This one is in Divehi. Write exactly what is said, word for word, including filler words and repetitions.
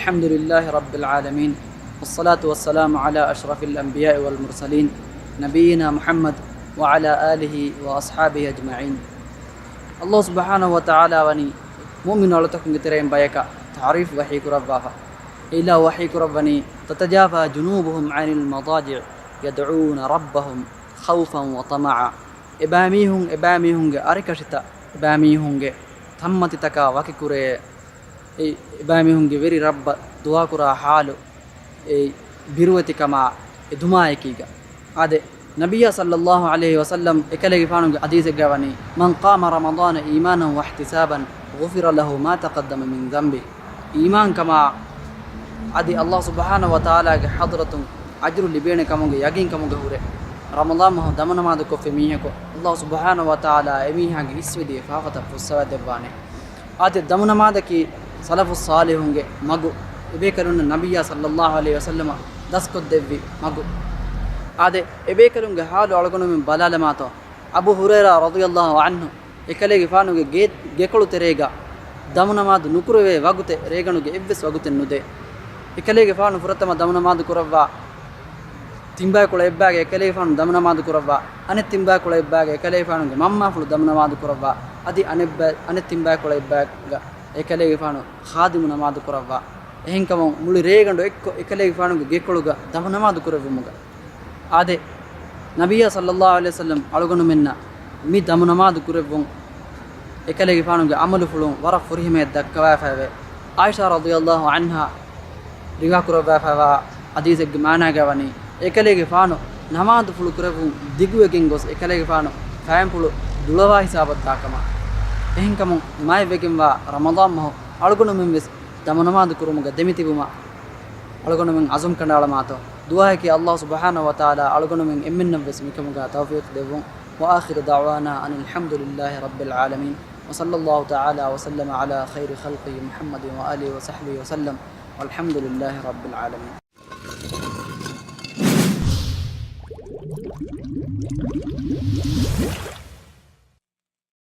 الحمد لله رب العالمين، والصلاة والسلام على أشرف الأنبياء والمرسلين، نبينا محمد وعلى آله وأصحابه أجمعين. އައްލާހު ސުބްޙާނަހު ވަތަޢާލާ ވަނީ މުއުމިނު އަޅުތަކުންގެ ތެރެއިން ބަޔަކަށް ތަޢުރީފު ވަޙީ ކުރައްވާފަ. އެއިލާހު ވަޙީ ކުރައްވަނީ، تتجافى جنوبهم عن المضاجع يدعون ربهم خوفا وطمعا. އެބައިމީހުން، އެބައިމީހުންގެ އަރިކަށިތައް، އެބައިމީހުންގެ ތަންމަތިތަކާ ވަކިކުރޭ، އެ، އެބައިމީހުންގެ ވެރި ރައްބަށް ދުޢާކުރާ ޙާލު، އެ، ބިރުވެތިކަމާ އެދުމާއެކީގަ. އާދެ، ނަބިއްޔާ ޞައްލައްލާހު ޢަލައިހި ވަސައްލަމް އެކަލޭގެފާނުގެ ޙަދީޘެއްގަ ވަނީ، من قام رمضان إيمانا واحتسابا غفر له ما تقدم من ذنبه. އީމާންކަމާ އަދި އައްލާހު ސުބްޙާނަހު ވަތަޢާލާގެ ޙަޟްރަތުން އަޖުރު ލިބޭނެ ކަމުގެ ޔަގީންކަމުގެ ހުރެ، ރަމަޟާން މަހު ދަމުނަމާދުކޮށްފި މީހަކު، އައްލާހު ސުބްޙާނަހު ވަތަޢާލާ އެމީހާގެ އިސްވެދިޔަ ފާފަތައް ފުއްސަވައިދެއްވާނެ. އާދެ، ދަމުނަމާދަކީ ސަލަފުއް ޞާލިޙުންގެ މަގު، އެބޭކަލުންނަށް ނަބިއްޔާ ޞައްލައްލާހު ޢަލައިހި ވަސައްލަމަ ދަސްކޮށްދެއްވި މަގު. އާދެ، އެބޭކަލުންގެ ޙާލު އަޅުގަނޑުމެން ބަލާލަމާތޯ؟ އަބޫ ހުރައިރާ ރަޟިޔައްލާހު ޢަންހު އެކަލޭގެފާނުގެ ގޭ، ގެކޮޅު ތެރޭގަ ދަމުނަމާދު ނުކުރެވޭ ވަގުތެއް ރޭގަނޑުގެ އެއްވެސް ވަގުތެއް ނުދޭ. އެކަލޭގެފާނު ފުރަތަމަ ދަމުނަމާދު ކުރައްވާ ތިންބައިކުޅަ އެއްބާގެ އެކަލޭގެފާނު ދަމުނަމާދު ކުރައްވާ، އަނެއް ތިންބައިކުޅަ އެއްބާގެ އެކަލޭގެފާނުގެ މަންމާފުޅު ދަމުނަމާދު ކުރައްވާ، އަދި އަނެއްބަ، އަނެއް ތިންބައިކުޅަ އެއްބާގަ އެކަލޭގެފާނު ޚާދިމު ނަމާދު ކުރައްވާ. އެހެންކަމުން މުޅި ރޭގަނޑު އެއްކޮށް އެކަލޭގެފާނުގެ ގެކޮޅުގަ ދަމުނަމާދު ކުރެއްވުމުގަ. އާދެ، ނަބިއްޔާ ޞައްލައްލާހު ޢަލައިހި ވަސައްލަމް އަޅުގަނޑުމެންނަށް މި ދަމުނަމާދު ކުރެއްވުން އެކަލޭގެފާނުގެ ޢަމަލުފުޅުން ވަރަށް ފުރިހަމަޔަށް ދައްކަވާފައިވޭ. ޢާއިޝާ ރަޟިޔައްލާހު ޢަންހާ ރިވާކުރައްވާފައިވާ ޙަދީޘެއްގެ މާނާގަ ވަނީ، އެކަލޭގެފާނު ނަމާދުފުޅު ކުރެއްވުން ދިގުވެގެން ގޮސް އެކަލޭގެފާނު ފައިންޕުޅު ދުޅަވާ ހިސާބަށް ދާކަމަށް. އެހެންކަމުން މާތްވެގެންވާ ރަމަޟާން މަހު އަޅުގަނޑުމެން ވެސް ދަމުނަމާދު ކުރުމުގަ ދެމިތިބުމަށް އަޅުގަނޑުމެން ޢަޒުމް ކަނޑައަޅަމާތޯ؟ ދުޢާއަކީ އައްލާހު ސުބްޙާނަހު ވަތަޢާލާ އަޅުގަނޑުމެން އެންމެންނަށް ވެސް މިކަމުގަ ތައުފީޤު ދެއްވުން. وآخر دعوانا أن الحمد لله رب العالمين، وصلى الله تعالى وسلم على خير خلقه محمد وآله وصحبه وسلم، والحمد لله رب العالمين.